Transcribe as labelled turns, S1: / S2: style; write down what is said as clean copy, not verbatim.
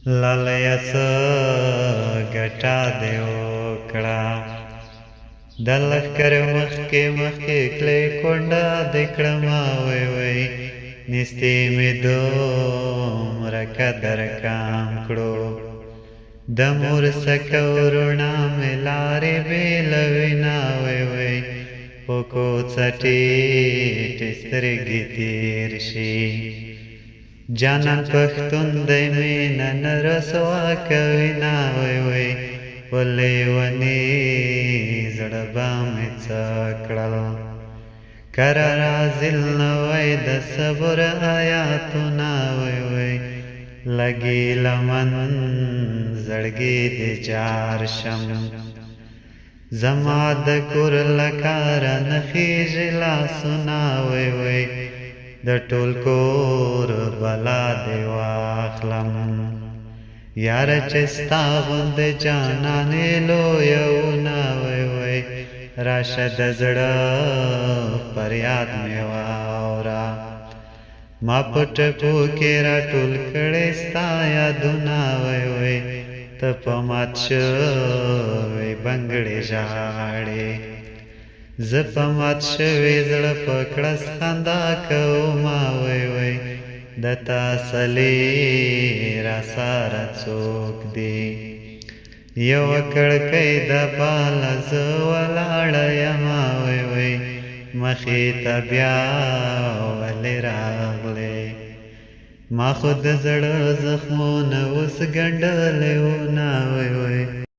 S1: لالیه څه ګټه دې وکړه د لښکر مخکې مخکې کلې کونډه دې کړمه وی وی نیستي مې دومره قدر کم کړو د مور سکه وروڼه مې لارې بېلوي نه وی وی په کوڅه ټیټې سترګې تېر شي جانان پښتون دی مینه نه رسوا کوي نه وی وی په لیوني زړه به مې څه کړل کره رازل نه وای د صبر آیاتونه وی وی لګي لمن زړګي دې جار شم زما د کور له کاره نه خیژي لاسونه وی وی د ټول کور بلا دې واخلم یاره چې ستا غوندې جانانې لویه ونه وی وی راشه د زړه فریاد مې واوره ما په ټپو کې راټول کړی ستا یادونه وی وی ته په مات شوې بنګړې ژاړې زه په مات شوې زړه په کړس خندا کومه وی وی د تسلي راسره څوک دي یوه کړکۍ د باله زه ولاړه یمه وی وی مخې ته بیا ولې راغلې ما خو د زړه زخمونه اوس ګنډلی وو نه وی وی.